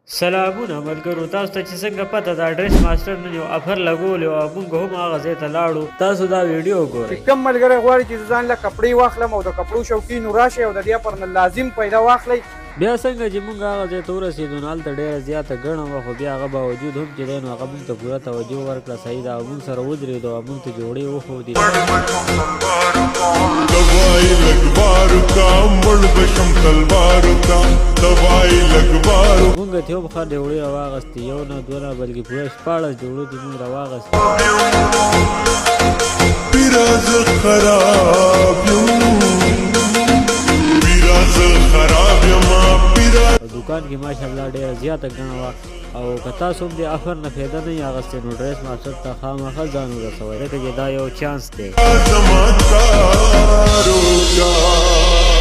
سلامونه ملګرو، تاسو ته چې څنګه پته ده، ډریس ماسټر نن یو افر لګولی او موږ هم هغه ځای ته لاړو. تاسو دا ویډیو ګورئ. چې کوم ملګری غواړي چې زه ځان له کپړې واخلم او د کپړو شوقین، نو راشئ او د دې افر نه لازم پیدا واخلئ. بیا څنګه چې موږ هغه ځای ته ورسېدو، نو هلته ډېره زیاته ګڼه وه، خو بیا هغه باوجود هم چې دی، نو هغه موږ ته پوره توجه ورکړه، صحیح ده، او موږ سره ودرېدو او موږ ته جوړې وښودې. دوای لګبار کا مړ بشم تلوار کا دوای لګبار. مونږ ته هم ښه جوړې راواغستې، یو نه، دوه نه، بلکې پوره 16 جوړې دې مونږ راواغستې. پیراز خراب یم، پیراز خراب یم پیرا. په دکان کې ماشاءالله ډېره زیاته ګڼه وه، او که تاسو هم د افر نه فایده نه یې اخیستې، نو ډریس ماسټر ته خامخا ځان ورسوئ، ځکه چې دا یو چانس دی. زما کارو کا.